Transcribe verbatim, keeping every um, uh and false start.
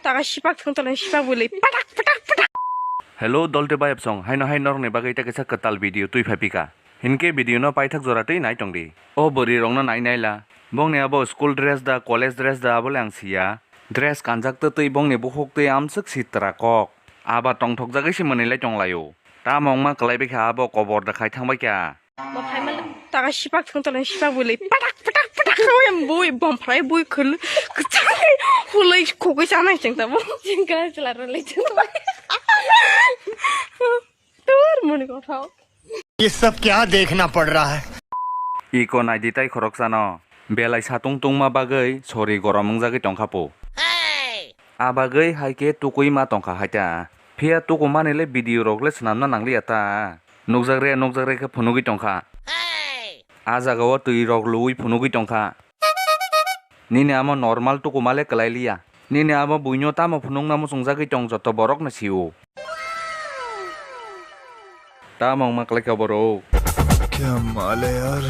Taka sipak thung tole sipak bwlwi patak patak patak. Hello, dolte bayapsong, haino hai norokni bagwi ta kaisa kwtal video twi phai pika. Hinkhe video no paithak jora twi nai tongdi. O bwrwi rokno nai naila. Bongni abo school dress da, college dress da, abole ang siya. Dress kanjak twtwi bongni bukhuk twi amswk sitra kok. Aba tongthokjagwi se mwnwi lai tonglaio. Tamo wngma kwlai bai kha abo kobor da khai thang bai kha. Bo phaima taka sipak thung tole sipak bwlwi patak patak patak khawi bui bom phlai bui khul kwchang hulai khogwi chanai cheng tamo. Jingkra chwla rwlai cheng. Tur muni kothok. ये सब क्या देखना पड़ रहा है? Iko naidi tai khoroksano. Belai satung tungma bagwi sori gorom wngjagwi tongkha po. A bagwi hai khe tukui ma tongkha hai ta. Phiya tukumani le video rok le swnamna nangliya ta. Nukjak re, nukjak re khe phunugwi tongkha. A jaga o twi rok luwi phunugwi tongkha. Nini amo normal tukuma le kwlai liya. Nini amo buino tamo phunukna muchungjagwi tong joto borok no sio. Tamo wngma kwlai kha borok. क्या माल है यार?